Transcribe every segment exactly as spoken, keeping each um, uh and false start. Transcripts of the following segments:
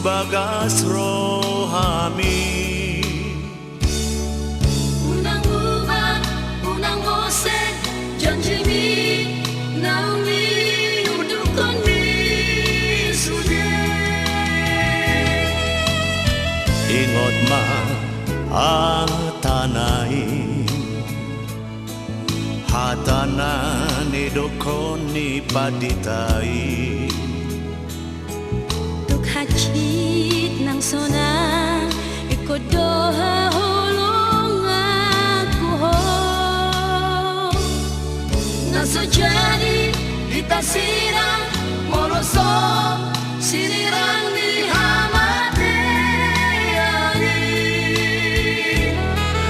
bagas rohami. Unang ubat, unang mose janjimi, naung niudukkon ni sude. Ingot ma hatana i, hata na nidokkon ni pandita i. Tung hansit nang sonang, ingkon do haholonganku ho. Na so jadi hita sirang, molo so sinirang ni hamatean i.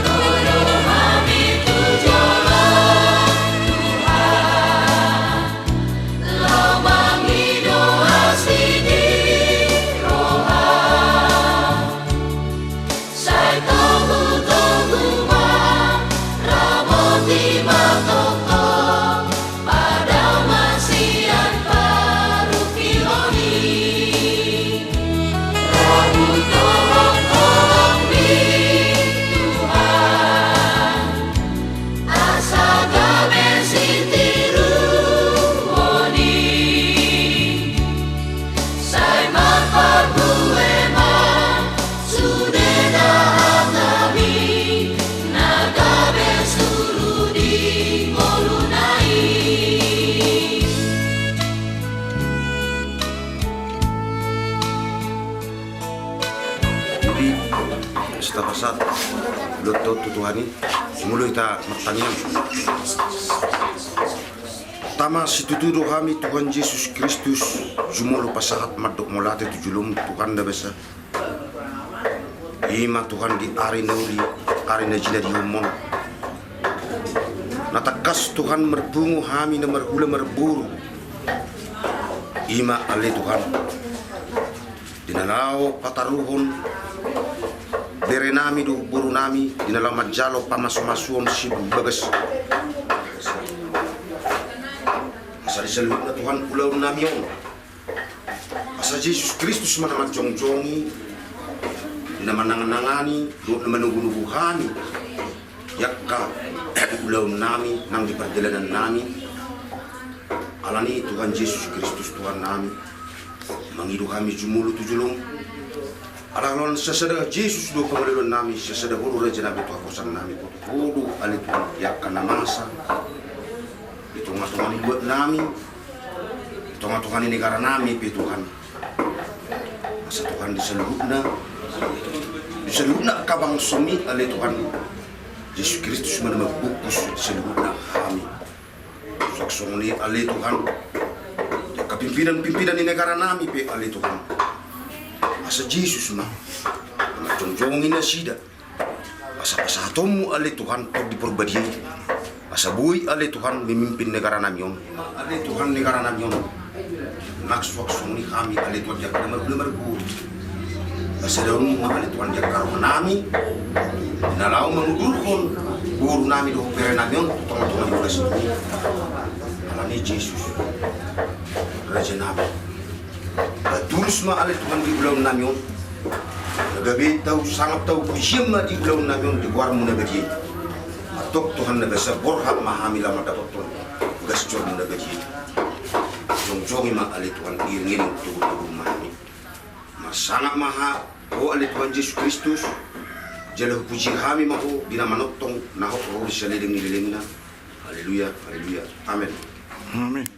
Ro do hami tu jolo, Tuhan, laho mangido asi di roha. Sai togu-togu ma, ramoti ma tongtong, padao ma sian parungkilon i. Rabu tolong-tolong ni Tuhan, asa gabe sitiruon i. Sai marparbue ma sude dahatnami, na gabe suru di ngoluna i. Jadi, sitapasahat dohot tu Tuhan i, molo hita martangiang. Tama situtu do hami Tuhan Jesus Kristus, jumolo pasahat mandok mauliate tu jolom Tuhan na basa. I ma Tuhan di ari na uli, ari na jinadihonmon. Na tangkas Tuhan marpungu hami na marhula marboru. I ma ale Tuhan. Di na laho pataruhon berenami dohot borunami, di na laho manjalo pamasumasuon sian bagas. Asa di saluhutna Tuhan ulaonnami on, asa Jesus Kristus ma na manjongjongi, di na mananganangani dohot na manogunogu hami di angka ulaonnami nang di pardalanannami. Alani Tuhan Jesus Kristus Tuhannami, mangido hami jumolo tu jolom. Ala holan sasada Jesus do pangaliaonnami, sasada Ho do rajanami tu haposanami, Ho do ale Tuhan di angka na masa di tongatonga ni luatnami, di tongatonga ni negaranami pe Tuhan. Asa Tuhan di saluhutna, di saluhutna angka bangsomi ale Tuhan, Jesus Kristus ma na mambungkus di saluhutna hami. Suang songon i ale Tuhan, di angka pimpinanpimpinan ni negaranami pe ale Tuhan, asa Jesus ma na manjongjongi nasida. Asa pasahatonmu ale Tuhan Tondi Porbadia i, asa boi ale Tuhan memimpin negaranami on. Ale Tuhan, negaranami on nang suang songon i hami ale Tuhan di angka na marhula marboru. Asa daonmu ma ale Tuhan di angka rohanami, na laho mangudurhon borunami dohot berenami on tu tongatonga ni bagas i. Alani Jesus, rajanami. Ba tulus ma ale Tuhan di ulaonnami on. Na gabe tau sangap tau pujian ma di ulaonnami on di goarmu na badia i. Antong Tuhan na basa, borhat ma hami laho mandapothon bagas jormu na badia i. Jongjongi ma ale Tuhan, iringiring, togutogu ma hami. Marsangap ma Ho ale Tuhan Jesus Kristus. Jala hupuji hami ma Ho di na manongtong, na hot ro di saleleng ni lelengna. Haleluya, haleluya. Amen. Amen.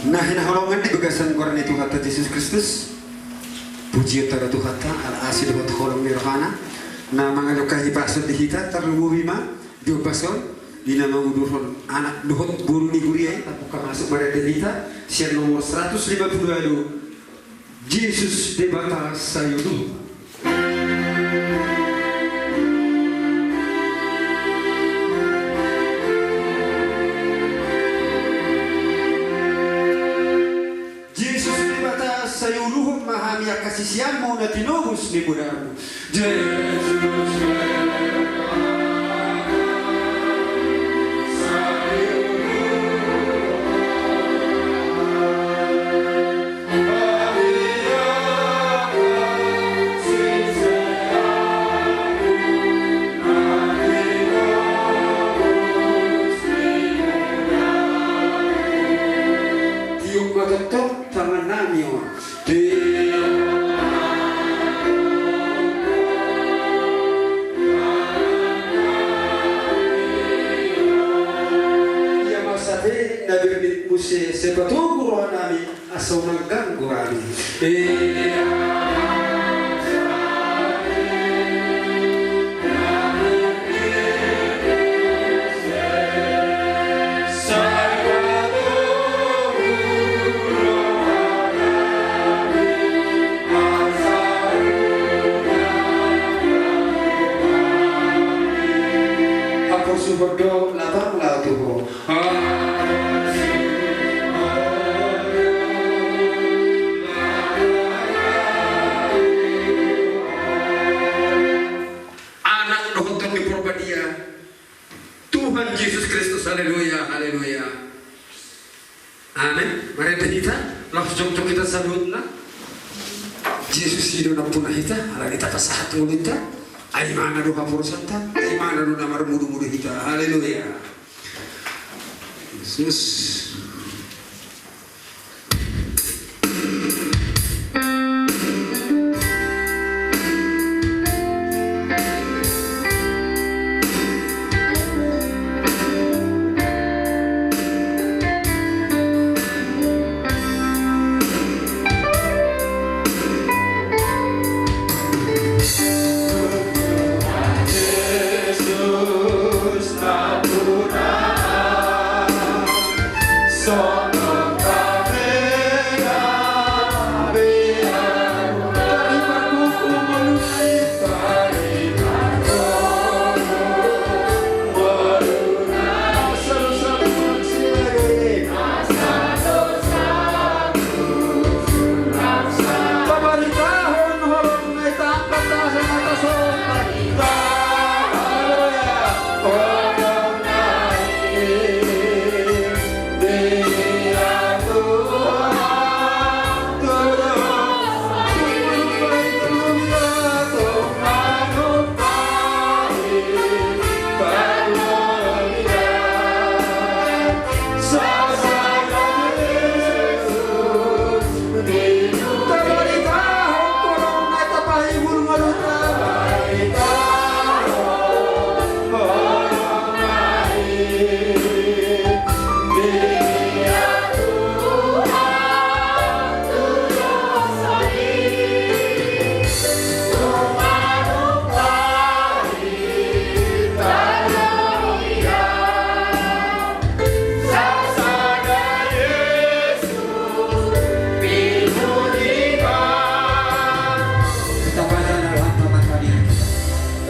Na hinaholongan di bagasan goar ni Tuhanta Jesus Kristus. Pujionta do Tuhanta, ala asi dohot holong ni rohana na mangalehon hahipason di hita. Tarlumobi ma di ombas on, di na mangudurhon anak dohot boru ni huria i. Tampuk ma masuk marende hita sian nomor seratus lima puluh ualu. Jesus Debata Sayuduhon. Jesus Debata Sayuduhon ma hami angka siseanmu na tinobus ni mudarmu. Tiop ma tongtong tangannami on. Ia ma sate na birbit muse, sai patogu rohanami asa unang ganggu hami. Haporsuhon do lapang laho tu Ho. Anak dohot Tondi Porbadia, Tuhan Jesus Kristus, haleluya, haleluya. Amen. Marende hita, laos jongjong hita saluhutna. Jesus i do nampuna hita, alani tapasahat ngolunta. Ai imana do haporusanta, ai imana do na marmudumudu hita. Haleluya. Jesus.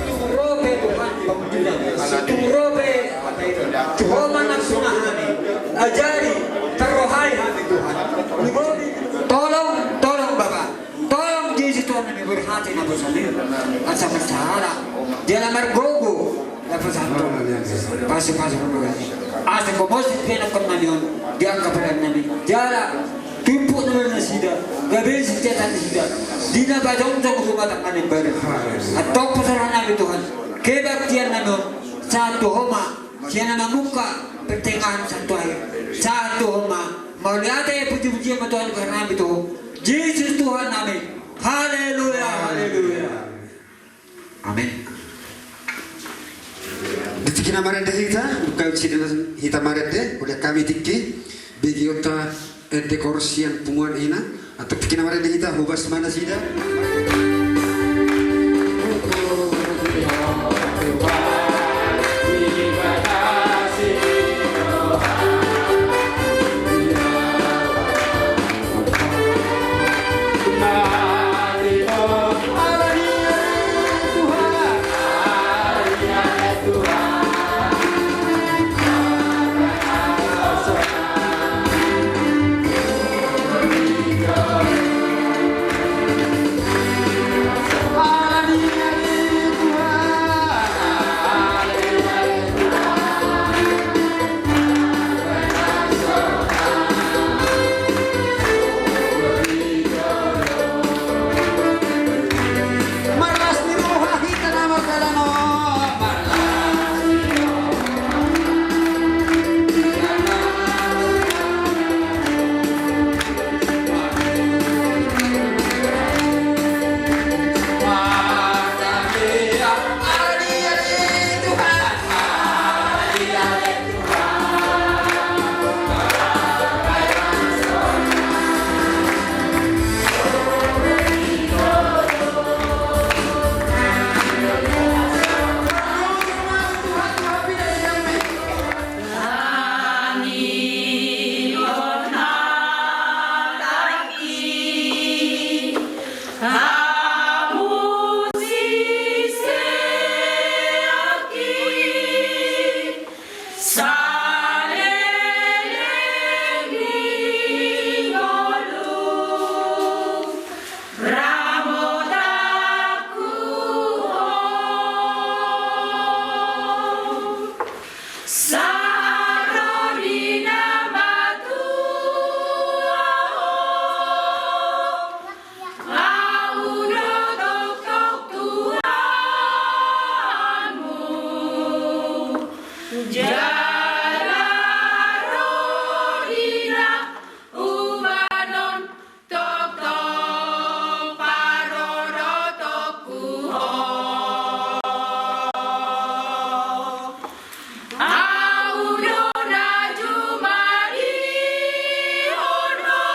Tung ro pe Tuhan, tung ro pe tu Ho ma nampuna hami, ajari, tarrohai hami Tuhan. Tolong, tolong Bapa. Tolong Jesus Tuhan nami, berhati na bosan ni. Asa masalah. Dia lamar gogo. Dapat satu. Pasu-pasu pemegati. Asa komosi pinakan nami on. Dia kapalan nami. Dia la. Tumpuk nami nasida. Gabe setiap nasida. Dina bajong jong rumah tangga nami baru. Atau pusara nami Tuhan. Kebaktian nami on. Sahat tu Ho ma. Sian na mamungka pertengahan sahat tu akhir. Sahat tu Ho ma. Mauliate puji-pujian ma Tuhan karena nami tu Ho. Jesus Tuhan nami. Haleluya, haleluya. Amen. Di tingki na marende hita, bukan sini hita marende, oleh kami tingki, bagi ota Ente kor sian punguan ina, atau tingki na marende hita, hobas ma nasida. Ahu do tongtong Tuhanmu, jala ro di na hubahen on tongtong parorotonku ho. Ahu do na jumadihon ho,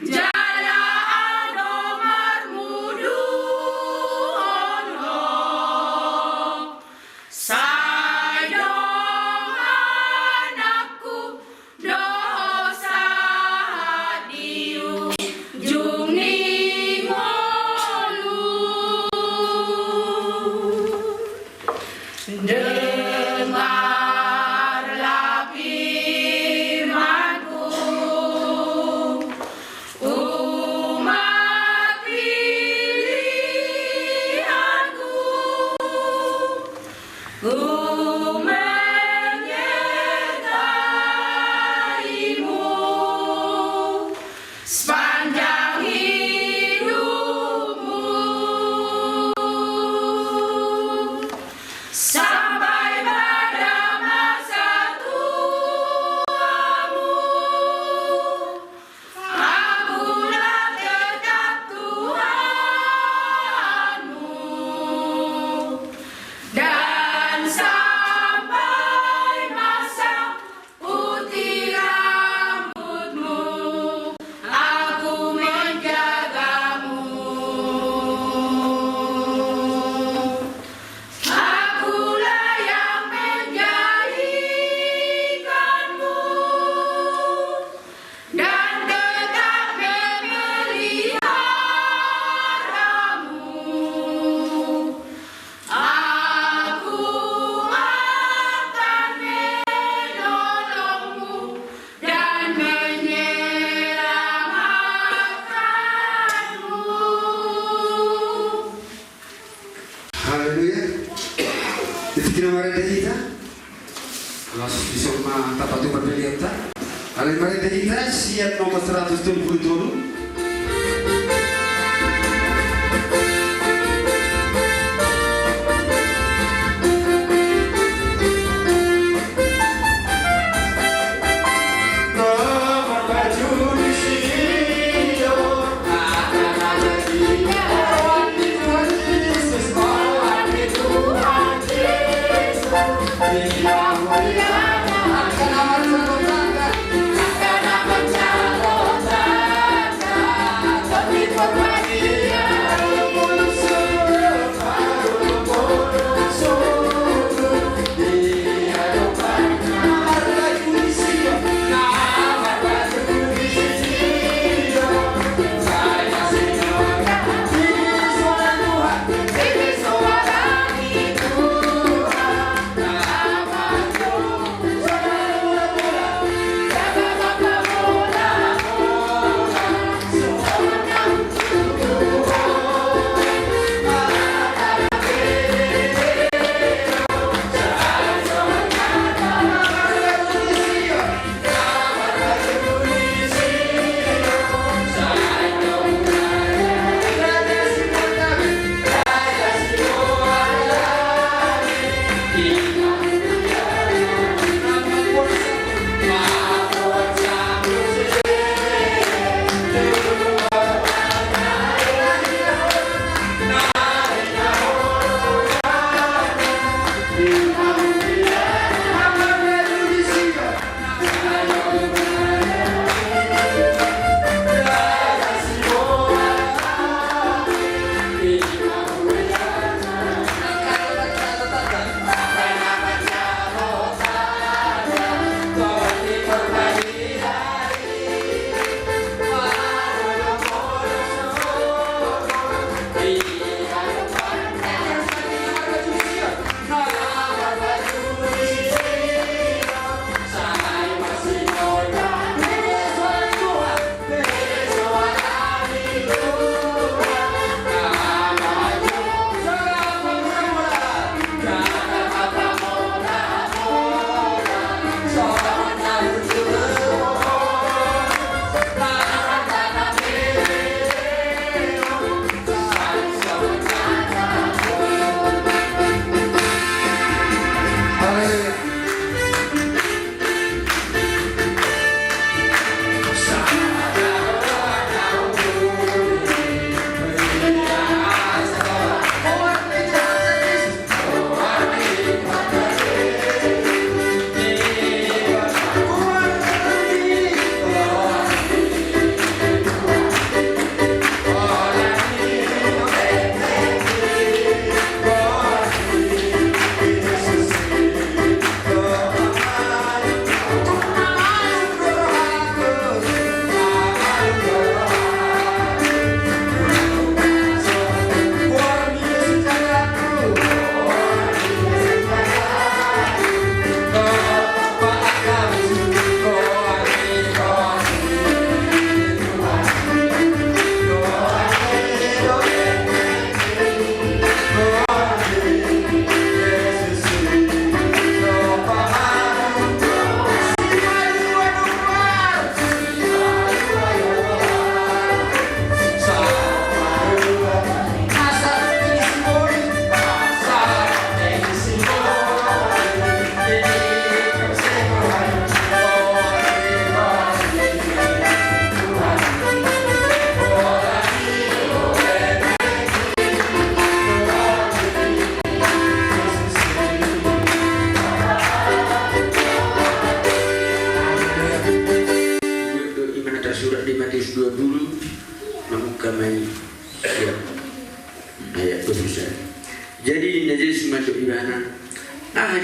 jala ahu do marmuduhon ho. Sai dongananku do ho sahat di ujung ni ngolu. Dengarlah firman-Ku, umat pilihan-Ku, Ku menyertaimu sepanjang hidupmu, sampai pada masa tuamu. Akulah tetap Tuhanmu, dan sampai masa putih rambutmu, Aku menjagamu. Akulah yang menjadikanmu dan tetap memeliharamu. Aku akan menolongmu dan menyelamatkanmu. Haleluya. Di tingki na marende hita, langsung dison ma tapatupa peleanta. Alai marende hita sian nomor seratus tolu pulu tolu.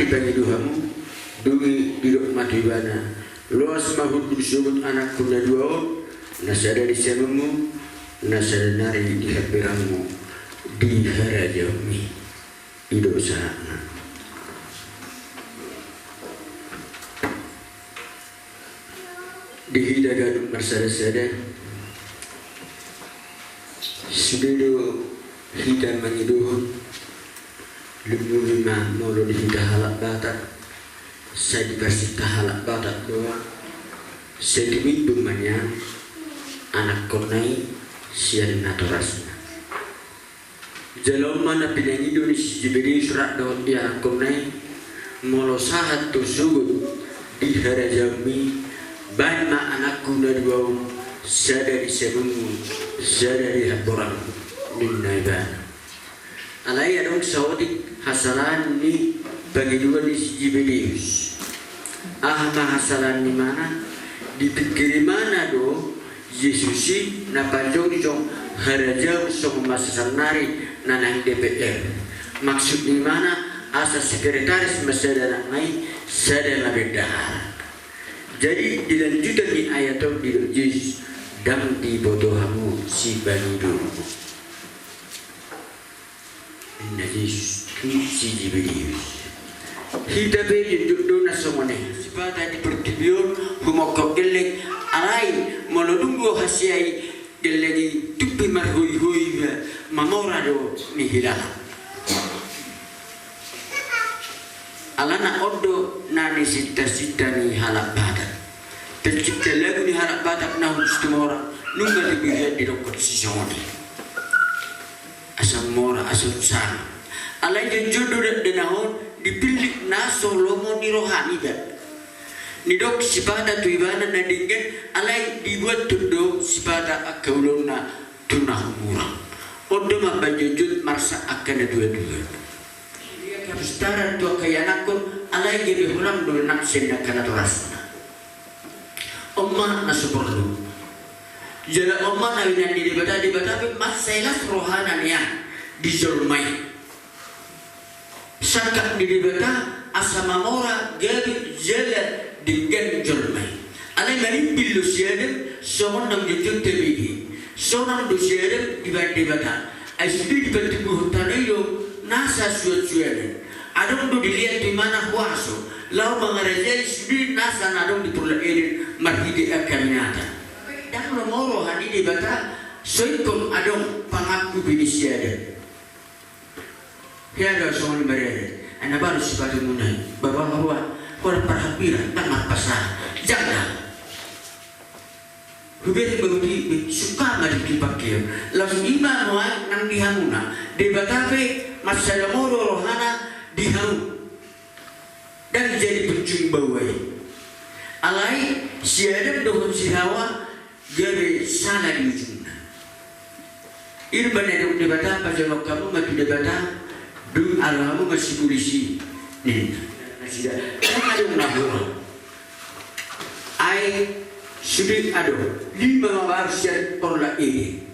Pangidoanmu, dung i didok ma tu ibana: Loas ma hundul sogot anakku na dua on, na sada di siamunmu, na sada nari di hambirangmu, di harajaonmi. I do sahatna. Di hita ganup marsada-sada, sude do hita mangidohon, lumobi ma molo di hita halak Batak, sai diparsinta halak Batak do, sai tumimbo ma nian anakkonna i sian natorasna. Jala on ma na pinangido ni si Zebedius rap dohot di anakkonna i: Molo sahat do sogot di harajaonmi, baen ma anakku na dua on, sada di siamunmu, sada di hamborangmu, ninna ibana. Alai adong saotik hasalahan ni pangidoan ni si Zebedius. Aha ma hasalahan ni ibana? Dipingkiri ibana do Jesus i na pajongjong harajaon songon masa sannari na naeng D P R. Maksud ni ibana asa sekretaris ma sada anakna i, sada ma bendahara. Jadi di lanjutan ni ayat on didok Jesus: Ndang diboto hamu sipangidoonku, ninna Jesus tu si Zebedius. Hita pe jongjong do na songon i. Sipata di portibi on humongkop gelleng, alai molo dung do hasea i gelleng i, tung pe marhoihoi iba mamora do nihilala. Alana on do na nisintasinta ni halak Batak. Pencipta lagu ni halak Batak na khusus tu mora, nunga dibihian didokkon sisongon i. Asa mora, asa sanga. Alai jongjong do dakdanak on dipillit na so lomo ni rohana iba. Nidok sipata tu ibana na denggan, alai dibuat do sipata angka ulaonna tu na humurang. On do mambaen jongjong marsak angka na duadua. Ia kapistaran tu angka ianakhon, alai gabe hurang do nang sian angka natorasna. On ma na so porlu. Jala on ma na binahen ni Debata, Debata pe mansai las rohana nian di jolma i. Sangkap ni Debata asa mamora gabe jala denggan jolma i. Alai manimbil do si Adam songon naung jongjong tabege. Sonang do si Adam dibahen Debata. Ai sude dipatubuhon tano i do nasa suansuanan. Adong do dilehon tu ibana huaso laho mangarajai sude nasa na adong di porlak Eden marhite angka binatang. Ndang lomo roha ni Debata, so ingkon adong pangakupi ni si Adam. Hea do songon i marere, ai na baru sipatumuna i, baba marua, holan parhambira, ndang marpasahat, jala. Hubereng ma boti, be, suka ma di kipak keo. Laos i ma nuaeng nang di hamuna, Debata pe mansai lomo do rohana di hamu. Ndang jadi punjung baoa i. Alai si Adam dohot si Hawa gabe sala di ujungna. I do umbahen na didok Debata, pajalo hamu ma tu Debata, dung alo hamu ma sibolis i, ninna. Nasida, ndang adong na hurang. Ai sude adong, lima ma baru sian porlak Eden.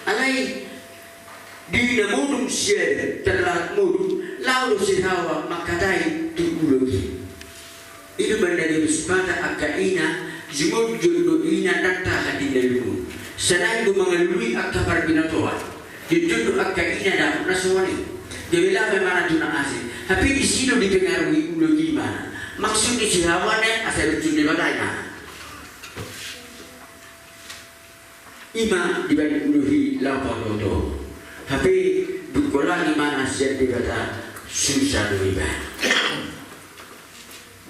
Alai di na modom si Adam, tarlahat modom, laho do si Hawa mangkatai tu ulo i. I do umbahen na didok sipata angka ina, jumonjong do ina ndang tahan di na lungun. Sanaeng do mangalului angka parbinotoan. Jongjong do angka ina dapot na songon i. Gabe laho ma imana tu na asing. Hape disi do dipengaruhi ulo i imana. Maksud ni si Hawa na asa diunjung Debata imana. I ma dibahen ulo i laho paboto. Hape dung holan imana sian Debata, susa do ibana.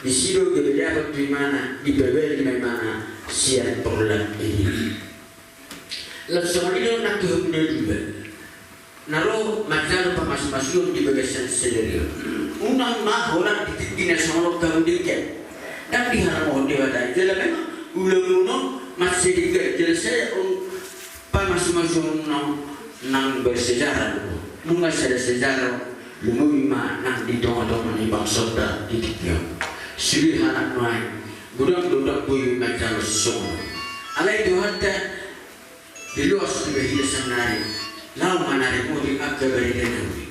Disi do gabe dapot tu imana, dipabali ma imana sian porlak Eden i. Laos songon i do nang tu hamuna dua na ro manjalo pamasumasuon di bagasan sadari on. Unang ma holan di tingki na songon on hamu denggan. Ndang diharamuhon Debata i, jala memang ulaonmuna on mansai denggan, jala sai on pamasumasuonmuna on nang bersejarah do. Nunga sada sejarah, lumobi ma nang di tongatonga ni bangsonta di tingki on. Sude halak nuaeng, godang do ndang boi manjalo sisongon on. Alai Tuhanta, diloas do hita sannari, laho manaremoti angka barita na uli.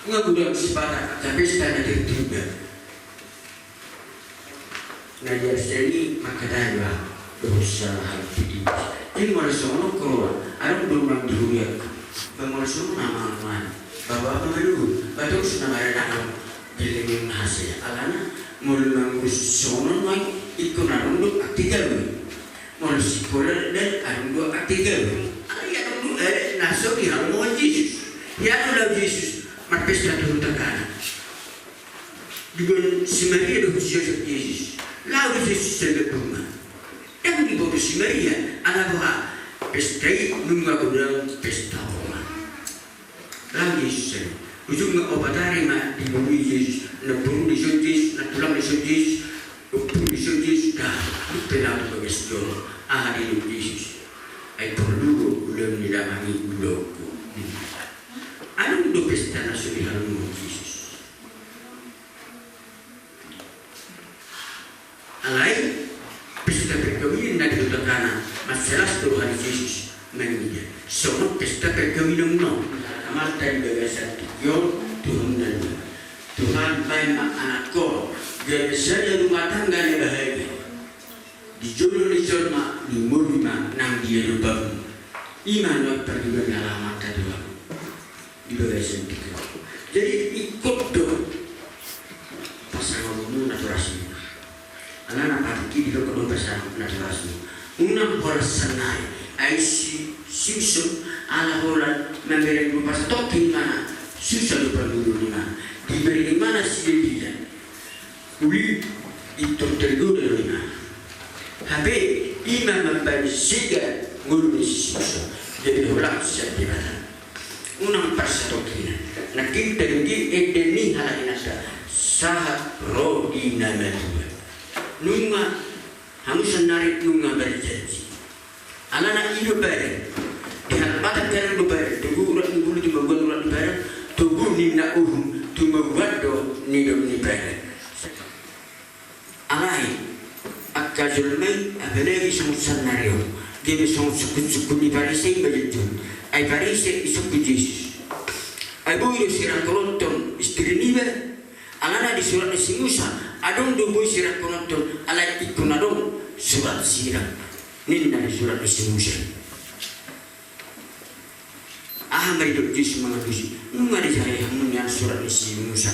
Nga godang sipata angka pesta na tertunda. Na di Arseni mangkatai ba dohot salah hal pitu. Jadi molo songon on, adong do unang di huria. Ba molo songon on, amang, amang, bapa, bapa, malu ba torus na marana. Giliran na hasea alana, molo mangurus songon on, ingkon adong do angka gabe. Molo sikola, adong do angka gabe. Alai adong do, eh, na so dihalomohon Jesus. Ia do laho Jesus marpesta tu huta Kana. Diboan si Maria dohot si Josep Jesus. Laho do Jesus sian Betlehem. Ndang diboto si Maria, ala boha? Pesta i nunga godang pesta holan. Lam Jesus sian i. Ujungna opat ari ma diboru Jesus. Na boru dison Jesus, na tulang dison Jesus, ompu dison Jesus, da, dung pe laho tu bagas joro. Aha didok Jesus? Ai porlu do ulaon ni damang i ulaonku. Adong do pesta na so dihalomohon Jesus. Alai pesta perkawinan na di huta Kana, mansai las do roha ni Jesus mangida songon pesta perkawinan on. Amarta di bagasan tingki on, Tuhan na dua. Tuhan, baen ma anakko, gabe sada rumah tangga na bahagia. Di jolo ni jolma, di umurmu ma nang di adopanmu. I ma nuaeng pardongan ni Amanta Tuhan. Di bagasan tingki on. Jadi ingkon do pasangaponmu natorasmu. Alana patik i didok do pasangaponmu natorasmu. Unang holan sannari, ai si Simson ala holan mambereng rupa satongkin imana, susa do parngoluon imana. Dibereng imana sidalidan. Uli ingkon tergoda do imana. Hape i ma mambahen sega ngolu ni si Simson. Jadi holan sian Debata. Unang parsatongkinan. Nangkin tadi ende ni halak inanta sahat ro di na matua. Nunga hamu sannari nunga marjanji. Alana i do badan. Di halak Batak gabe do badan. Togu urat ni bulu tumauan urat ni badan. Togu ninna uhum tumauan do nidok ni badan. Alai angka jolma i apalagi songon sannari on, gabe songon sungkun-sungkun ni Parise i ma jotjot. Ai Parise isungkun Jesus. Ai boi do sirangkononton istri niba. Alana di surat ni si Musa adong do boi sirangkononton, alai ingkon adong surat sirang. Ninna di surat ni si Musa. Aha ma didok Jesus mangalusi? Nunga dijaha hamu nian surat ni si Musa.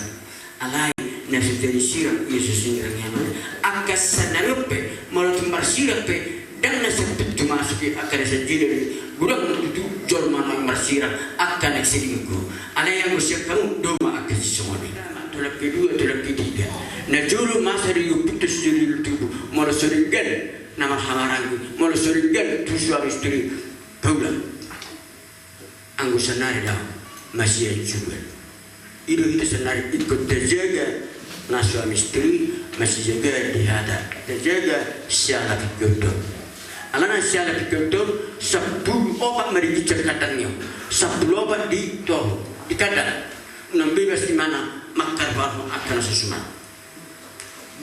Alai na so jadi sirang ia so sirang ia ma. Angka sannari on pe molo tung marsirang pe ndang na sahat pintu masuk i angka na sanjila i. Godang ma tutu jolma na marsirang angka na selingkuh. Alai anggo sian hamu dao ma angka sisongon i. Tolap kedua, tolap ketiga. Na jolo masa di umpunta sujud di tubuh. Molo so denggan na marhamaranggi, molo so denggan tu suami istri. Paula. Anggo sannari dao, masih juga. I do hita sannari ingkon tajaga na suami istri, masih jaga di hata, tajaga siala pingkondon. Alana siala pingkondon sampulu opat ma di ginjang kandang ni on, sampulu opat di toru, di kandang. Unang bebas imana mangkarpahon angka na so suman.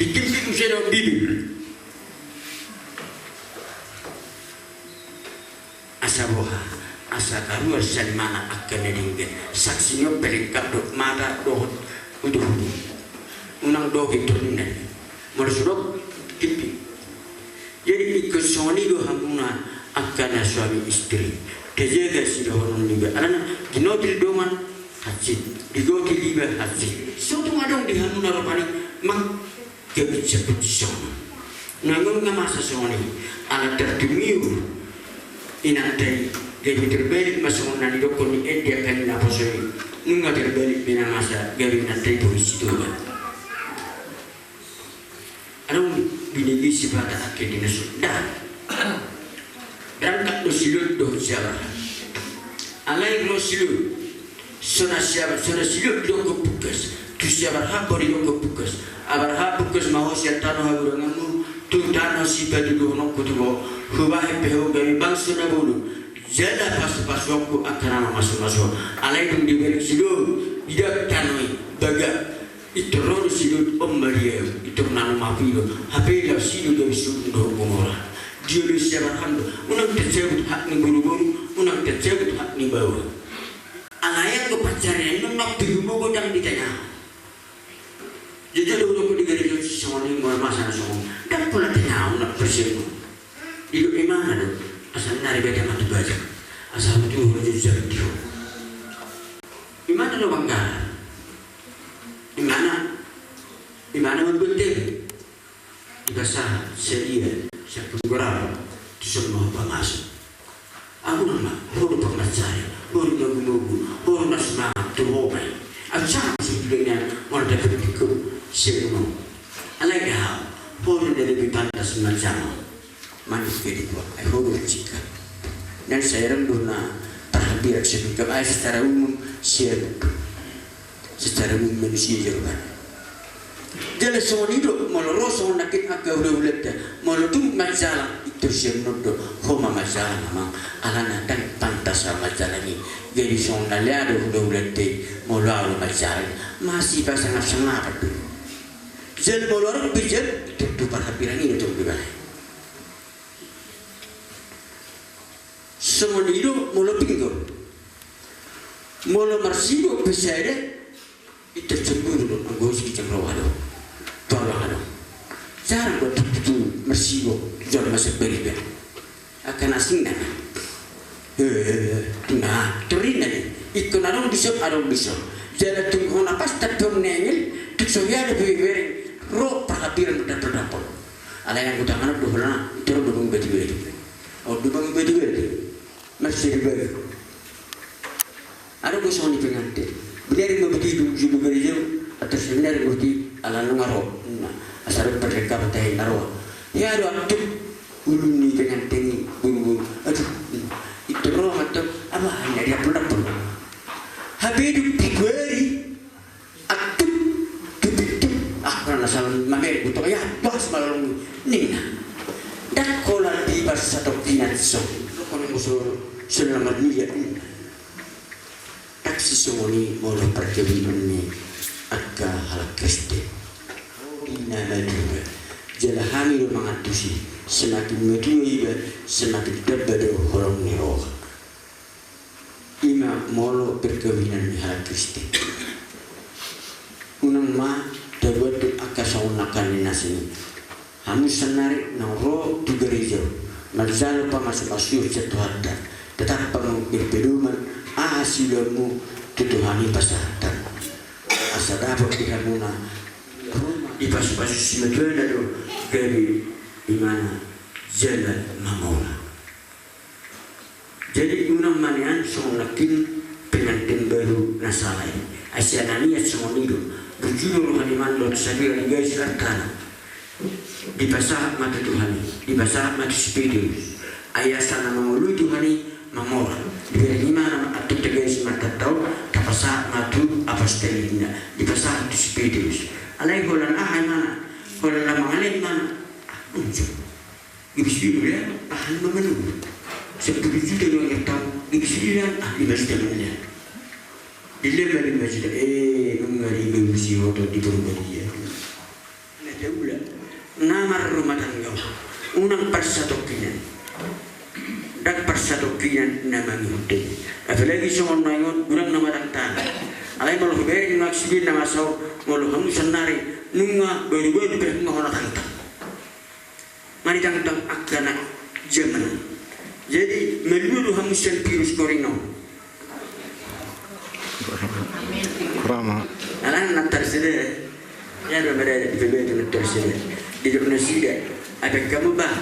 Di tingki muse do bibir. Asa boha, asa kaluar sian imana angka na denggan. Saksi ni on pe lengkap do mata dohot uduhudung. Unang dohot i torina. Molo so dohot, tipi. Jadi ingkon songon i do hamuna angka na suami istri. Tajaga sidohonon niba. Alana ginotil dongan hansit, digotil iba hansit. So tung adong di hamuna rupani mang Gabe saputi songon. Nunga masa songon i. Ala tartumiur inanta i, gabe terbalik ma songon na nidokkon ni ende angka na poso i. Nunga terbalik be na masa, gabe inanta i bohi si Toba. Adong binege sipata angka di na so. Nda. Berangkat do si Lot dohot si Abraham. Alai ro si Lot. So na si Ab-, so na si Lot didokkon pungkas. Tu si Abraham pe didokkon pungkas. Abraham, pungkas ma ho sian tano haburanganmu tu tano sipatuduhononku tu ho. Hubahen pe ho gabe bangso na bolon. Jala pasu-pasuonku angka na mamasumasu. Alai dung dibereng si Lot, didok tano i, bagak. Pintor ro do si Lot, on ma dia, pintor na mamasumasu. Hape laos i do gabe Sodom dohot Gomora. Dioloi si Abraham do, unang tacabut hak ni boruboru, unang tacabut hak ni baoa. Alai anggo pansarian i nunga pe humogot Jadi, jadi, udah di gareja songon i, molo masa na songon i, ndang pola tenang, na persiapan. Didok imana do, asa nari beda mati baca. Asa betul, betul, betul, betul. Imana do bangga. Imana, imana membuat diri. Dipasahat sadia, siapun goraro, tu son ma ho pamasu. Ahu nama, ho do pangmansari, ho do magumagu, ho do na semangat, tu ho ma i. Ahu sanga so di dunia, molo dapot tingko, siap uno. Alai da hau, ho do na lebih pantas manjama. Manuk ke di kuak, ai ho do cika. Dan saya rem do na parhatian sebut ke, ai secara umum, siap. Secara umum manusia jolo kan. Jala songon i do, molo ro songon nangkin angka hulahulanta, molo tung manjalang, pintor siamun on do, ho ma manjalang amang, alana ndang pantas ahu manjalang i. Jadi songon na lea do hulahulanta i, molo ahu manjalang, masih pasangasangapan do. Jala molo adong pe jala, tontu parhapirang i do tong do bana. Songon i do, molo pinggol. Molo marsigok pe sada, pintor cemburu do, anggo isi jam roa do. Tolong do. Jarang do tutu marsigok, jolma sembari be. Angka na asing na. He, na, torina ni. Ingkon adong di son, adong di son. Jala tung hona pas tapion nengel, tung so hea do be bereng, ro parhapirang do dapot-dapot. Alai anggo tangan do holan, tor do bang batu-batu. Oh, do bang batu-batu. Masih di batu. Adong do songon i pengantin. Binari ma boti, dung julu bari jauh, atas binari ma boti, ala nunga ro. Nah, asa ro perlengkapan tahi na ro. Ia do antuk ulu ni pengantin i, buru-buru. Aduh, itu ro antuk, apa, hanya dia pun dapur. Hape dung pitu ari, antuk, tu pintu, ah, kurang asal mamer, butuh ya, pas malam ninna. Ndang holan di pas satongkinan so. Lo kono musuh, selamat dia. Taksi songon i molo parkawinan ni angka halak Kristen. Ina madura. Jala hami do mangantusi, semakin matua iba, semakin tamba do holong ni roha. Ima molo parkawinan ni halak Kristen. Unang ma tabuat tu angka songon nangkin ni na sini. Hamu sannari naung ro tu gareja, manjalo pamasumasuon sian Tuhanta, tetap hamu berpedoman aha siulaonmu tu Tuhan i pasahathon. Asa dapot di hamuna, dipasupasu simatuana do gabe imana jala mamora. Jadi unang ma nian songon nangkin pengantin baru na sala i. Ai sian na nian songon i do. Bujur do roha ni mandok sabira ni gais artana. Dipasahat ma tu Tuhan i, dipasahat ma tu si Petrus. Ai asa na mangoloi Tuhan i mamora. Dibereng imana ma antuk tagais ma tattau, tapasahat ma tu apostel i ninna. Dipasahat tu si Petrus. Alai holan aha imana? Holan na mangalehon imana. Ah, unjuk. Gabe sude do lea, aha ma manurut. Sampulu juta do angka tau, gabe sude do lea, ah, lima juta do lea. Dilehon ma lima juta, eh, nunga digabusi oto di Purbadia. Na taula, na marrumah tangga, unang parsatongkinan. Ndang parsatongkinan na mangihut i. Apalagi songon na ingot, godang na madang tangan. Alai molo hubereng nunga sude na masa on, molo hamu sannari, nunga baru-baru pe nunga hona tangtang. Manitangtang angka na jaman. Jadi, malua do hamu sian virus corona on. Rama. Alana na tarsede. Ia do mada di P B tu na tarsede. Didok nasida. Ai baen hamu bah.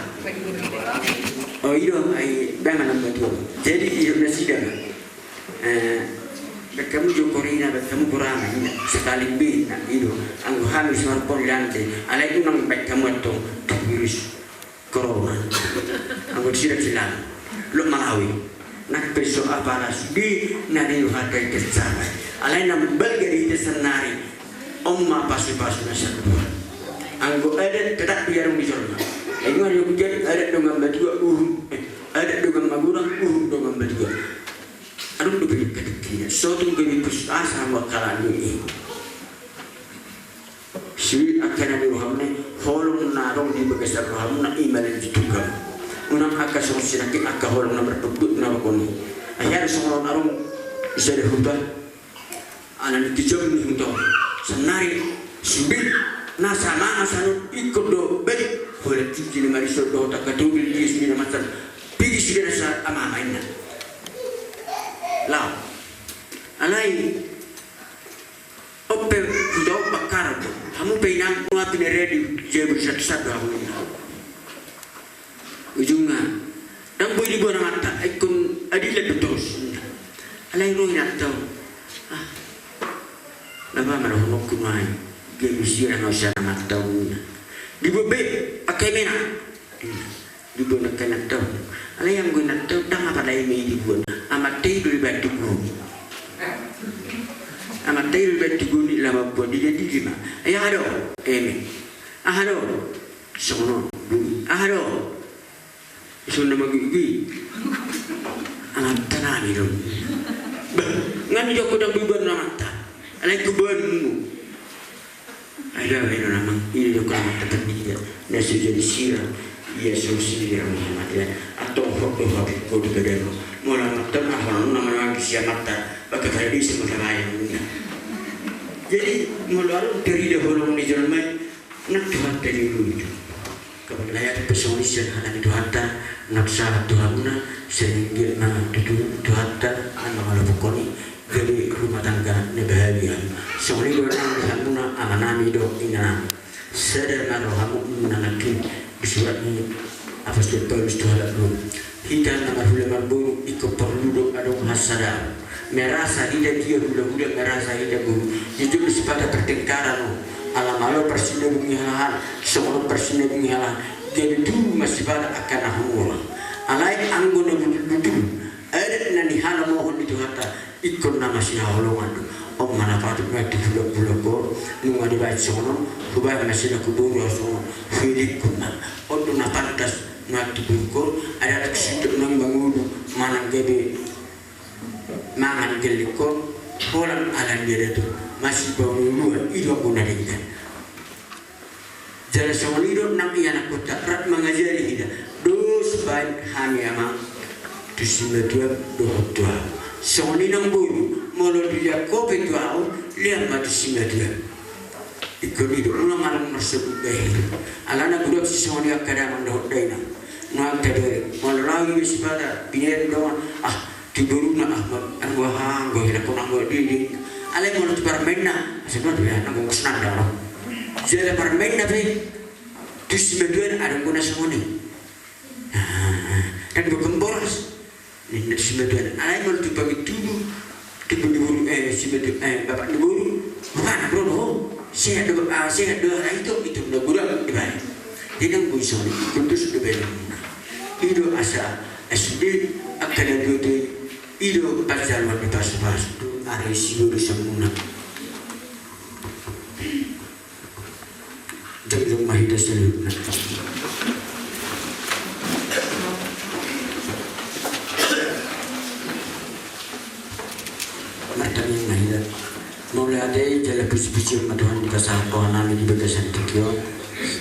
Oh, i do, ai baen ma na matua. Jadi, didok nasida ma. Eh, baen hamu jo corona, baen hamu corona, sakali be, na, i do. Anggo hami smartphone lante, alai unang baen hamu antong tu virus corona. Anggo sidak silang, lo Malawi. Nang pe so apala sude, na di rohanta i tercapai. Alai na balga di hita sannari, on ma pasupasu na sian Tuhan. Anggo adat tetap diadong di jolma. Ai nunga didok hujani adat dongan matua, uhum, eh, adat dongan magodang, uhum dongan matua. Adong do gabe katingkian, so tung gabe putus asa hamu angka halak i. Sude angka na di rohamuna, holong na adong di bagasan rohamuna i ma na di tukang. Unang angka songon sinangkin angka holong na marpukpuk na bakon i. Ai adong songon adong di sada huta. Ala ni kejam ni huta on. Sannari Sude nasa manga sanon ingkon do balik. Holan sude na marison dohot angka tobil dia sude na masa. Pigi sude nasa amama inna. Lao. Alai. Ope, hujau bakar. Hamu pe inang, nunga pinaredi, jebur satu-satu hamu inna. Ujungna, ndang boi diboan amanta, ingkon adil do torus. Alai ro inanta on. Ah. Napa ma dohononku nuaeng. Gabe sirang au sian amanta on. Diboan be, angka emena. Diboan angka inanta on. Alai anggo inanta on, ndang apala eme i diboan. Amanta i do dibaen tu goni. Amanta i do dibaen tu goni, laho mamboan, diadili ma. Ai aha do? Eme. Aha do? Songon on, boi. Aha do? Songon na magigui. Amanta nami do. Bah, nga nidok ho ndang boi boan amanta. Alai huboan hamu. Ai da baen on amang, i do didok amanta, pandita na so jadi sirang, ia so sirang Muhammad, ia. Antong hot do hapikku di badanmu. Molo amanta on aha on na manangis i amanta, baka paradeiso ma tabaen. Jadi molo adong tarida holong ni jolma i, nang Tuhanta ni ulu i do. Kapan layat pe songon i sian hata ni Tuhanta, nang sahat tu hamuna, sering dia ma tutu Tuhanta, an mangalapuhon i, gabe rumah tangga na bahagia. Songon i do nang di hamuna amanami dohot inanami. Sada ma rohamu nangkin, di surat ni Apostel Paulus tu halak Rom. Hita na marhula marboru ingkon porlu do adong hasadaon. Merasa hita dia hulahula, merasa hita boru. Jujur do sipata pertengkaran on. Ala malo parsinabung ni halahan, songon on parsinabung ni halahan. Gabe tubu ma sipata angka na humurang. Alai anggo na butul-butul adat na nihalomohon ni Tuhanta, ingkon na masihaholongan do. On ma na patut nuaeng tu hulahula on, nunga dibaen songon on, hubaen ma silangku boru au songon on, huelingkon ma. On do na pantas nuaeng tu boru on, ai ndang suda nuaeng mangolu manang gabe mangan gellengkon, holan ala ni adat on, masipaolooloan, i do anggo na denggan. Jala songon i do nang ianakkonta rap mangajari hita, dos baen hami amang tu simatuam dohot tu ahu. Songon i nang boru, molo dilean ho pe tu ahu, lean ma tu simatuam. Ingkon i do, unang manang marsobut bahen. Alana godang sisongon i angka damang dohot dainang. Nuaeng tabereng, molo laho iba sipata, binoan dongan, ah, tu boruna, ah, ma-, anggo aha, anggo hela kona, anggo didi. Alai molo tu parmaenna, asa ma tu ya, nang bungkus nanda, no. Jala parmaenna pe, tu simatuana adong do na songon i. Ah, kan bukan boras. Ninna tu simatuana, alai molo tu pagi tubu, tubu ni boru, eh, simatu-, eh, bapak ni boru, bukan, bro, no. Sehat do, ah, sehat do, ah, itu, itu, na godang dibaen. Jadi nang boi songon i, putus do baen. I do asa, asa di, angka na tuatua i, i do parjaloan ni pasupasu. Ari siboru samuna. Jongjong ma hita saluhutna. Martangiang ma hita. Mauliate jala pujipujian ma Tuhan dipasahat rohanami di bagasan tingki on.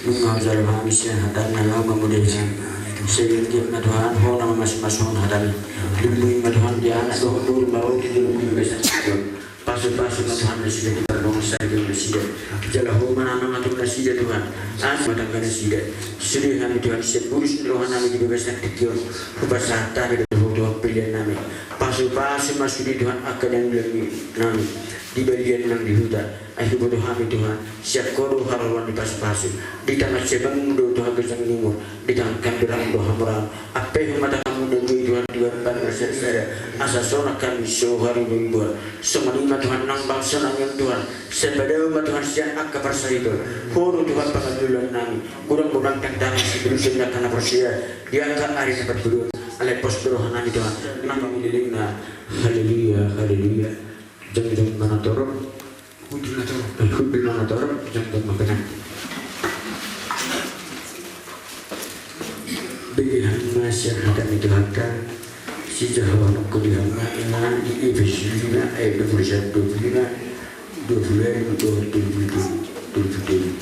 Nunga hujalo hami sian hataM na laho mamodai hami. Sai anggiat ma Tuhan Ho na mamasumasuhon hataMi. Lindungi ma Tuhan di anak dohot boru na ro di joloM di bagasan tingki on. Pasupasu ma Tuhan nasida di pardongansaripeon nasida. Jala Ho ma na mangatur nasida Tuhan. Asa rumah tangga nasida. Sude hami Tuhan sian bulus ni rohanami di bagasan tingki on. Hupasahat hami do Ho Tuhan pelean nami. Pasupasu ma sude Tuhan angka dainang nami di balian nang di huta. Ai huboto hami Tuhan, sian Ho do haroroan ni pasupasu. Di tangan siabanMu do Tuhan ganjang ni umur, di tangan kandorangMu do hamoraon. Ampehon ma tanganMu na boi Tuhan di badan na sada-sada, asa sonang hami so hariboriboan. Songon i ma Tuhan nang bangso nami on Tuhan, sai padao ma Tuhan sian angka parsahiton. Ho do Tuhan pangalualuan nami, godang do nang tangiang sian angka na porsea di angka ari na parjolo on. Alai pos do rohanami Tuhan, nang mangilinna. Haleluya, haleluya. Jongjong ma na torop. Hundul ma na torop. Hundul ma na torop, jongjong ma na torop. Bege hamu ma sian hata ni Tuhanta, sijahaononku di hamu ma, di Efesus lima ayat dua puluh satu, dua puluh lima, dua puluh enam, dua puluh tujuh, dua puluh tujuh.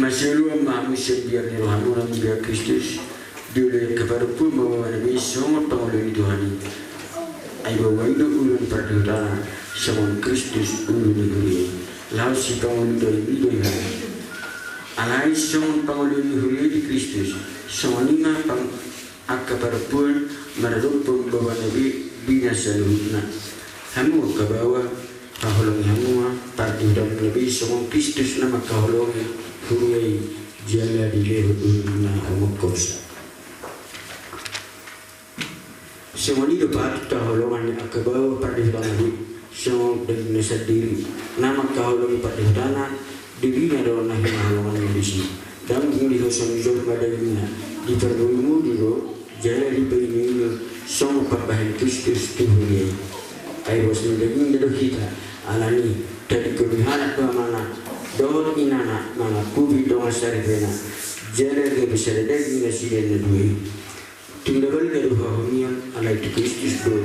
Masioloan ma hamu sian biar ni rohamuna mulia Kristus, dioloi angka parompuan ma baoa nami songon pangoloi ni Tuhan i. Ai baoa i do ulu ni pardihutaan, songon Kristus ulu ni huria i. Laos sipangolu do i do i. Alai songon pangoluon ni huria i di Kristus, songon i ma pang-, angka parompuan maradophon baoana be di na saluhutna. Hamu angka baoa, haholongi hamu ma pardihutanmuna be songon Kristus na mangkaholongi huria i jala dilehon uhurna humongkos. Songon i do patut haholongan ni angka baoa pardihutana be songon dagingna sandiri na mangkaholongi pardihutana, dirina do na hinaholonganna disi. Ndang dihoshon jolma dagingna, diparboruboru do jala dipainuinu songon pambahen Kristus tu huria i. Ai boas ni dagingna do hita, alani i tadingkon ni halak do amana dohot inana mangakupi dongan saripena, jala gabe sada daging nasida na dua i. Tung na balga do hahomion, alai tu Kristus do,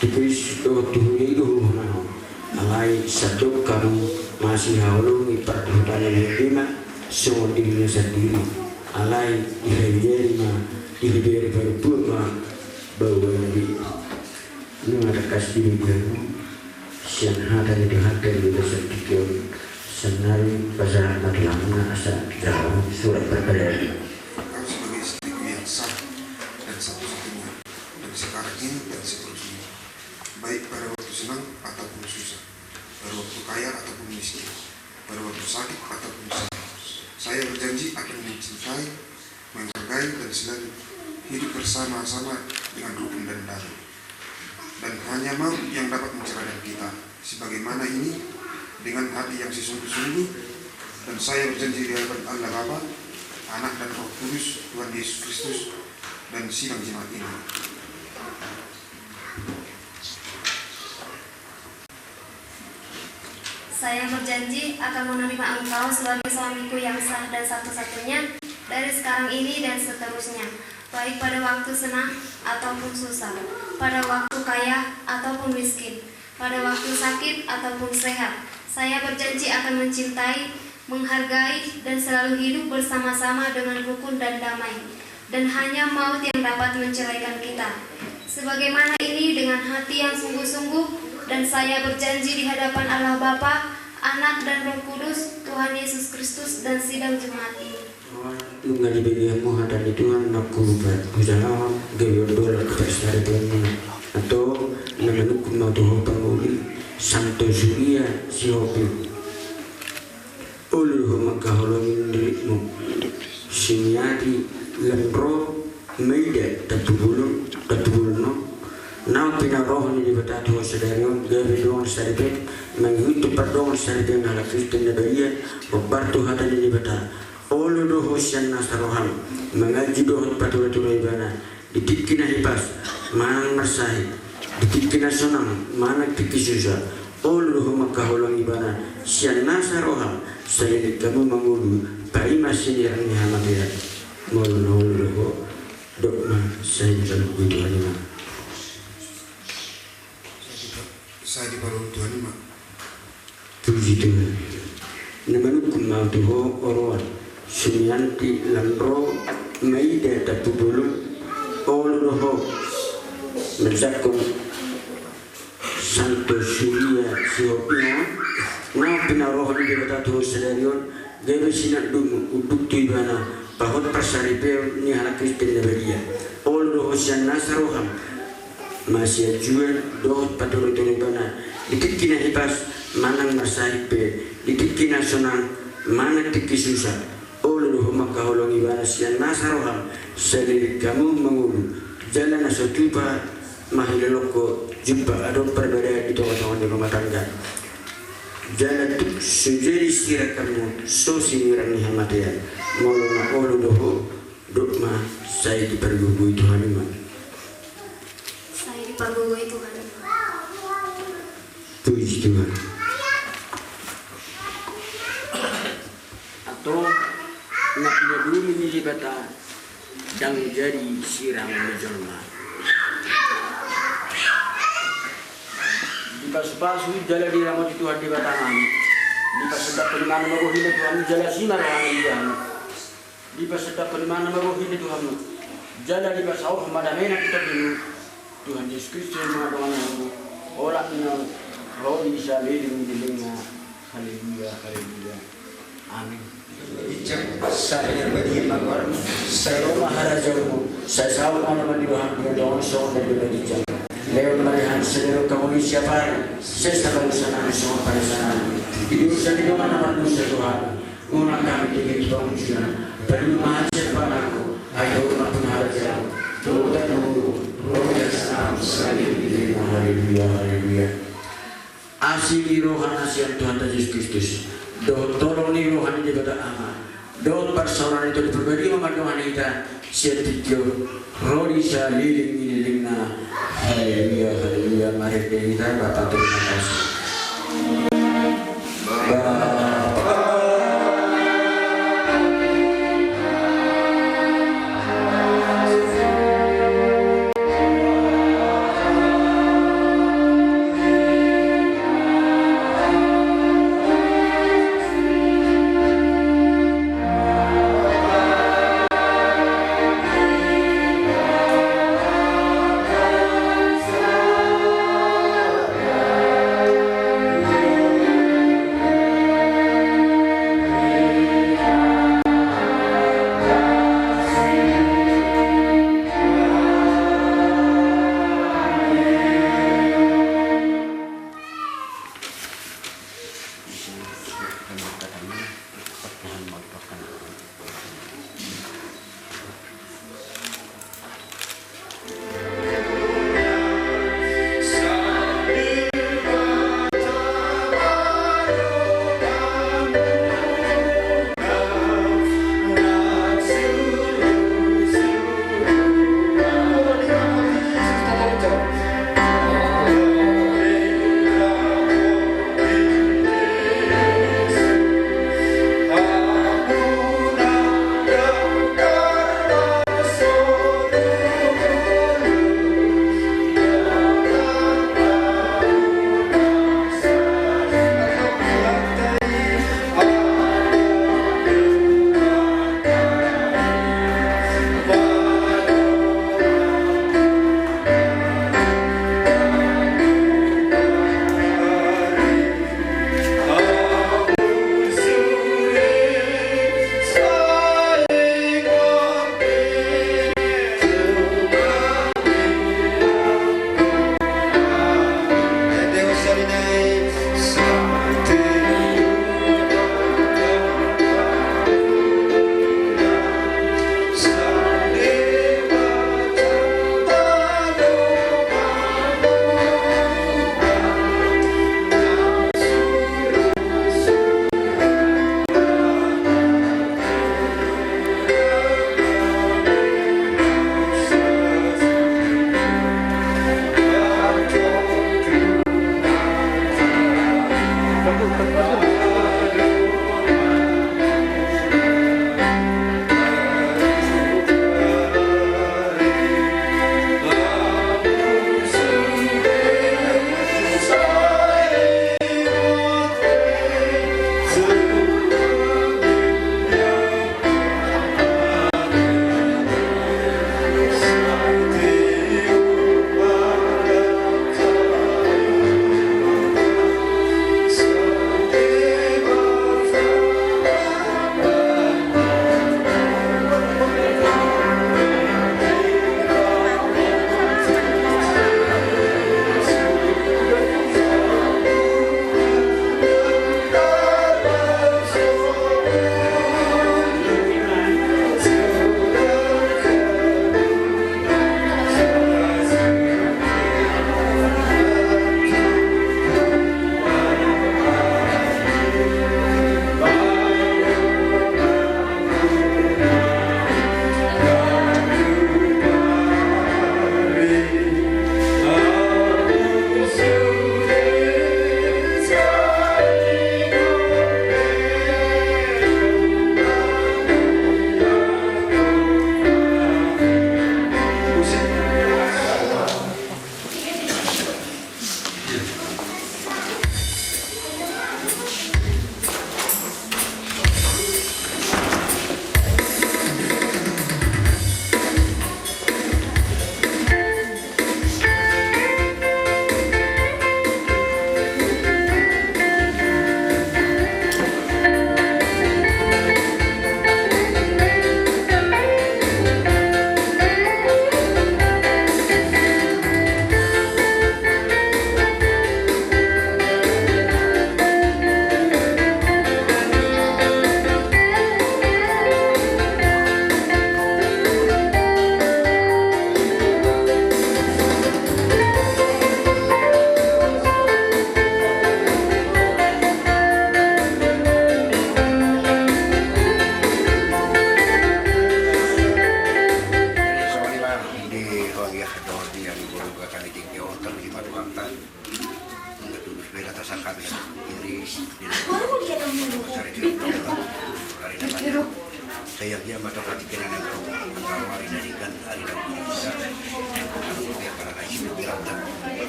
tu Kristus dohot tu huria i do huhonahon. Alai sandok hamu masihaholongi pardihutana be songon dirina sandiri. Alai dihabebere ma, dihabebere parompuan ma baoa i. Nunga tangkas dibahen hamu sian hata ni Tuhanta di bagasan tingki on. Sannari pasahat ma tu hamuna asa jalo surat pardalanan. Engkau sebagai istriku yang sah dan satu-satunya, dan sekarang ini dan seterusnya, baik pada waktu senang ataupun susah, pada waktu kaya ataupun miskin, pada waktu sakit ataupun sehat. Saya berjanji akan mencintai, menghargai, dan selalu hidup bersama-sama dengan rukun dan damai. Dan hanya mau yang dapat menceraikan kita. Sebagaimana ini, dengan hati yang sesungguh-sungguh, dan saya berjanji di hadapan Allah Bapa, Anak, dan Roh Kudus, Tuhan Yesus Kristus, dan sidang jemaat ini. Saya berjanji akan menerima engkau sebagai suamiku yang sah dan satu-satunya dari sekarang ini dan seterusnya, baik pada waktu senang ataupun susah, pada waktu kaya ataupun miskin, pada waktu sakit ataupun sehat. Saya berjanji akan mencintai, menghargai, dan selalu hidup bersama-sama dengan rukun dan damai. Dan hanya maut yang dapat menceraikan kita. Sebagaimana ini dengan hati yang sungguh-sungguh, dan saya berjanji di hadapan Allah Bapa, Anak, dan Roh Kudus, Tuhan Yesus Kristus, dan sidang jemaat ini. Nunga dibahen hamu hata ni Tuhan, nunga hupasahat, gabe on do parsaripeonmuna. Antong, na manungkun ma tu ho pangoli, Santo Surya Sihotang. Olo do ho mangkaholongi ringkot, Sumiati, lam ro maida tampubolon, tampubolon on. Naung pinarohon ni Debata tu ho sadari on gabe dongan saripeon, mangihuthon pardongan saripeon halak Kristen na badia, hombar tu hata ni Debata. Olo do ho sian nasa roham manganju dohot patura-tura ibana. Di tingki na hipas manang marsahit, di tingki na sonang manang tingki susa, olo do ho mangkaholongi ibana sian nasa roham, saleleng hamu mangolu paima sinirang ni hamatean. Molo na olo do ho, dok ma, sai dipalua Tuhan i ma. Sai dipalua Tuhan i ma. Puji Tuhan. Na manungkun ma tu ho oroan, Sumiati, lam ro maida tampubolon, olo do ho manjangkon Santo Surya Sihotang on. Naung pinarohon ni Debata tu ho sadari on gabe sinandung unduk tu ibana, pahot parsaripeon ni halak Kristen na badia. Olo do ho sian nasa roham masianjuan dohot patura-tura ibana, di tingki na hipas manang marsahit pe, di tingki na sonang manang tingki susa, olo do ho mangkaholongi ibana sian nasa roham, saleleng hamu mangolu, jala na so tupa ma hilolongkon jumpa adong parbadaan di tonga-tonga ni rumah tangga. Jala tuk so jadi sirang hamu so sinirang ni hamatean. Molo na olo do ho, dok ma, sai dipargogoi Tuhan i ma. Sai dipargogoi Tuhan i ma. Puji Tuhan. Antong, na pinadumi ni Debata ndang jadi sirang ni jolma. Dipasu-pasu jala diramoti Tuhan Debata nami. Dipasundangkon imana ma bohina Tuhan, jala asi ma rohana di hamu. Dipasundangkon imana ma bohina Tuhan, jala dipasaorhon ma damena tu tondimu. Tuhan Jesus Kristus ma dongan hamu. Olat ni na ro di saleleng ni lelengna. Haleluya, haleluya. Amin. Ijak, sai na badia ma goarmu, sai ro ma harajaonmu, sai saut ma lomo ni roham di dongan songon na di ginjang. Lehon ma di hami sadari on hangoluan siapari, sesa ma dosanami songon panesanami di dosa ni dongan na mardosa tu hami. Unang hami togihon tu pangunjunan, tapi ma hami sian pangago, ai Ho do nampuna harajaon, dohot angka, dohot harajaon, saleleng ni lelengna. Haleluya, haleluya. Asi ni roha na sian Tuhanta Jesus Kristus, dohot holong ni roha ni Debata Ama, dohot parsaoran ni Tondi Parbadia ma mandongani hita sian tingki on ro di saleleng ni lelengna. Haleluya, haleluya. Marende hita. Bapa, terima kasih. Bapa.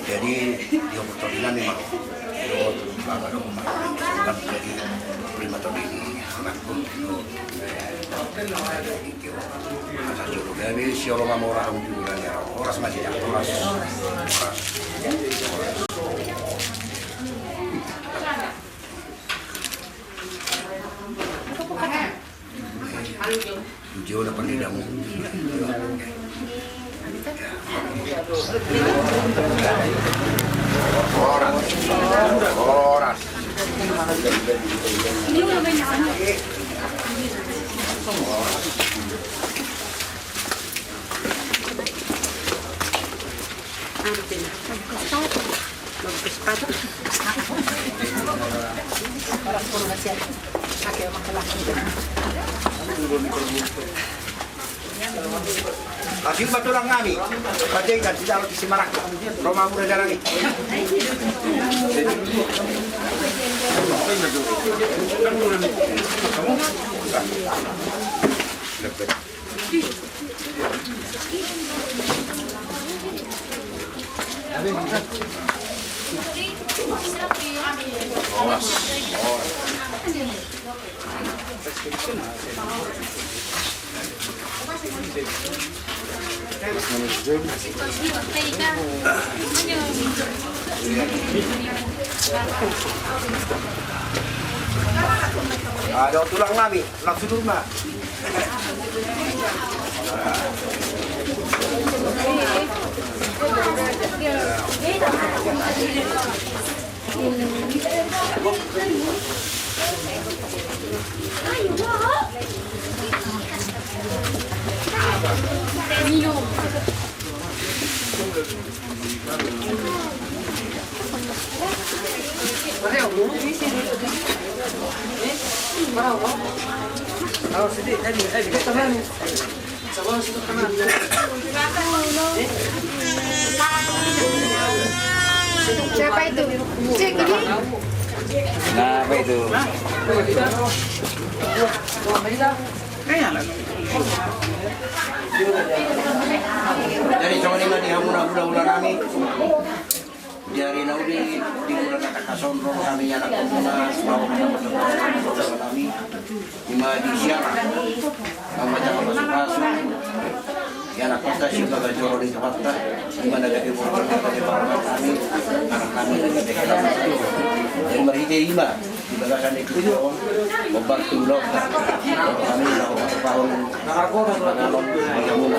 Jadi di oportunina memang jadi prima tadi di anakku. Atas jolo gabe si Olo Mamora. Horas ma di horas. Horas. Jolo pandidamu. Horas. Horas. Asi ma tulang nami. Pajaitan si Dalo di Simarang. Roma mura jalan i. Ada tulang nami. Langsung rumah. Siapa itu? Cek ini. Kenapa itu? Jadi songon i ma di hamuna hulahula nami. Di ari na uli, di bulan na tangkas on, ro hami anakkonmuna, suang nami, ima di siara, ima jala pasupasu. Ia na kota si bagas joro ni Tuhanta, ima na gabe boru ni Tuhanta, ima na gabe boru ni Tuhanta. Jadi marhite ima. Di bagasan ni tujuh on, obat tu ulaonta. Kami laho pahon panganon di hamuna.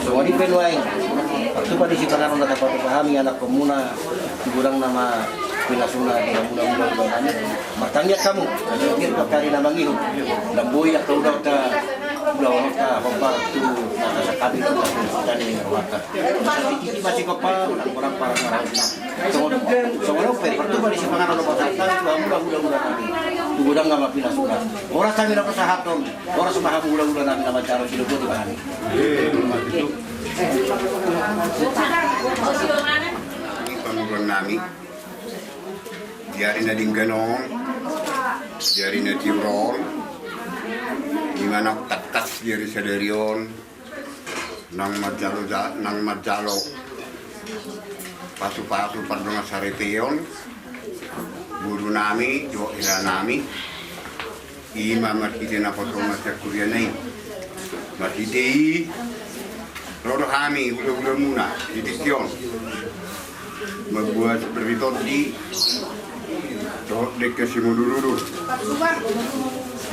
Songon i pe nuaeng, partupa ni sipanganon na tapatupa hami anakkonmuna, di godang nama pinasuna di hamuna, muna, muna hami. Martangiang hamu, martangiang tu angka ari na mangihut. Ndang boi angka ulaonta, ulaonta hombar tu na tasangkapi tu angka ari na mangihut. Titi masih kepa, godang-godang parang-parang. Songon, songon on pe, partupa ni sipanganon na pasahat hami tu hamuna hulahula nami. Tu godang nama pinasuna. Horas hami na pasahathon, horas ma hamu hulahula nami na manjalo sidohot ma hami. Ini pamoruon nami. Di ari na denggan on, di ari na tiur on, di mana tangkas di ari sadari on, nang manjalo ja-, nang manjalo pasupasu pardongan saripeon boru nami dohot hela nami, ima marhite naposona sian huriana i. Marhite i ro do hami hulahulamuna di tingki on. Mamboan seperti tondi dohot dengke simudurudur.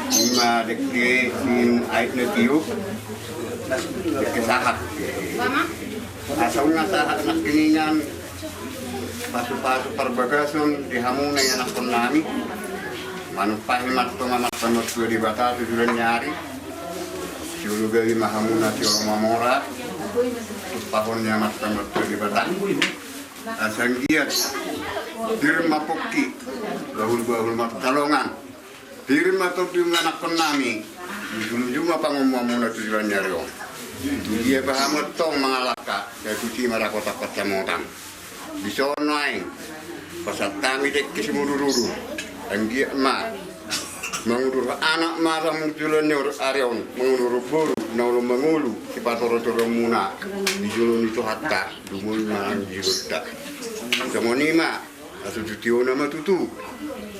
Ima dengke sinuan aek na tiup, dengke sahat. Asa unang sahat nangkiningan pasupasu parbagason di hamuna ianakkon nami. Manumpahi ma antong Amanta Martua Debata tu joloan ni ari. Siologawi ma hamuna siolomamora. Tumpahon ni Amanta Martua Debata. Asa anggiat pir ma pongki, bahulbahul martalongan. Pir ma tondi ianakkon nami. Dijunjung ma pangomoanmuna tu joloan ni ari on. Tudia pe hamu antong mangalangka, sai tusi ma dapot angka pansamotan. Dison nuaeng pasahat hami dengke simudurudur. Anggiat ma Mangudur anak ma sahat tu joloan ni ari on, mangudur boru na olo mangolu sipatorotoroanmuna di jolo ni Tuhanta, dumoi ma nang di jolonta. Songon i ma, asa tu tiona ma tutu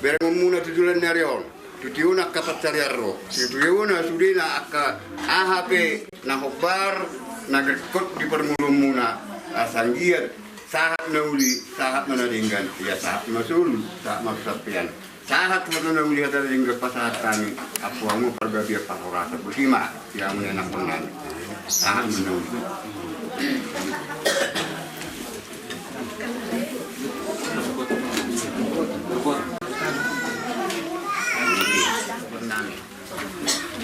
berengonmuna tu joloan ni ari on. Tu tiona angka pansarian ro, tu tiona sudena angka aha pe na hombar na gerkot di parngoluonmuna, asa anggiat sahat na uli, sahat ma na denggan, ia sahat ma solu, sahat ma tu sampean. Sahat ma tu na uli hata na denggan pasahat hami, ampu hamu parbabian parhorasan. Botima, ia hamu na anakkonnami. Sahat ma na uli.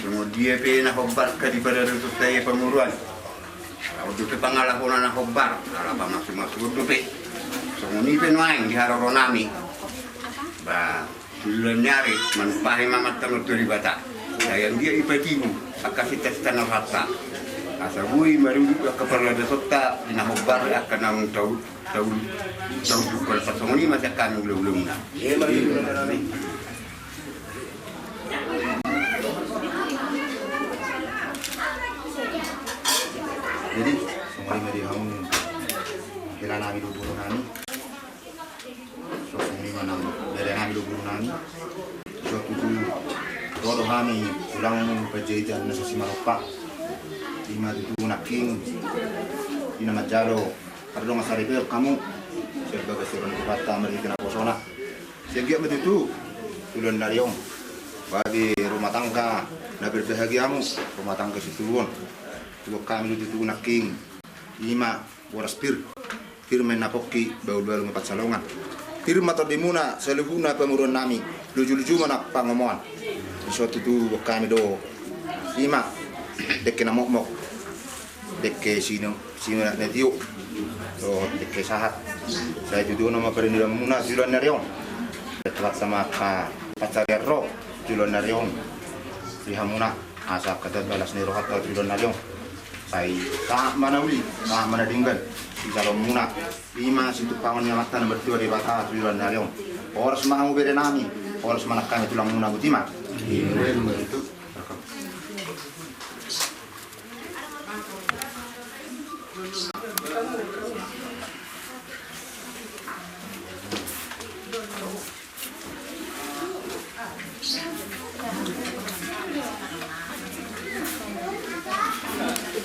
Songon dia pe na hombar angka di paradatonta i pamoruon. Laho dope pangalahona na hombar, ala pamasumasuon dope. Songon i pe nuaeng di haroronami. Ba, tu joloan ni ari, manumpahi ma amanta martua Debata. Sai anggiat dipatibu angka sitasita na rohanta. Asa boi marudup angka paradatonta di na hombar angka naung tau, tau, tau dukon. Songon i ma sian hami hulahulamuna. Jadi, songon i ma di hamu helanami dohot borunami. Songon i ma nang berenami dohot borunami. Songon tutu ro do hami tulang panjaitan na so simarompa. I ma tutu nangkin, i na manjalo pardongan saripeon hamu sian bagas joro ni Tuhanta marhite naposona. Sai anggiat ma tutu tu joloan ni ari on gabe rumah tangga na berbahagia hamu, rumah tangga situruon. Tutu hami do tutu nangkin, i ma boras pir, pir ma inna pongki, bahulbahul ma pansalongan. Pir ma tondimuna saluhutna pamoruonnami, lujuluju ma nang pangomoan. Dison tutu hami do, i ma dengke na mokmok, dengke sino, sino na tio, dohot dengke sahat. Sai tutu on ma parindaanmuna tu joloan ni ari on. Dohot ma angka pansarian ro tu joloan ni ari on di hamuna, asa angka tamba las ni rohanta tu joloan ni ari on. Sai sahat ma na uli, sahat ma na denggan di jaloonmuna. I ma situmpangon ni Amanta na martua Debata tu joloan ni ari on. Horas ma hamu berenami, horas ma nang hami tulangmuna. Botima.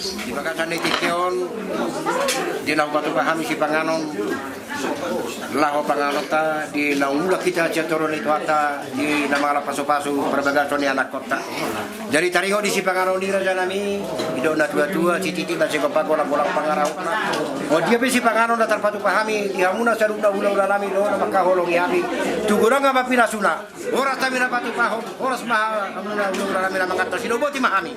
Di bagasan ni tingki on, di na hupatupa hami sipanganon, laho panganonta di na umulak hita sian joro ni Tuhanta, di na mangalap pasupasu parbagason ni anakkonta. Jadi taringot di sipanganon i, rajanami, didok natuatua, sititi ma sigompa, golanggolang pangarahutna. Songon dia pe sipanganon na tarpatupa hami di hamuna saluhutna hulahulanami, dohot na mangkaholongi hami tu godang na pinasuna. Horas hami na patupahon, horas ma hamuna hulahulanami na mangantusi. Botima hami.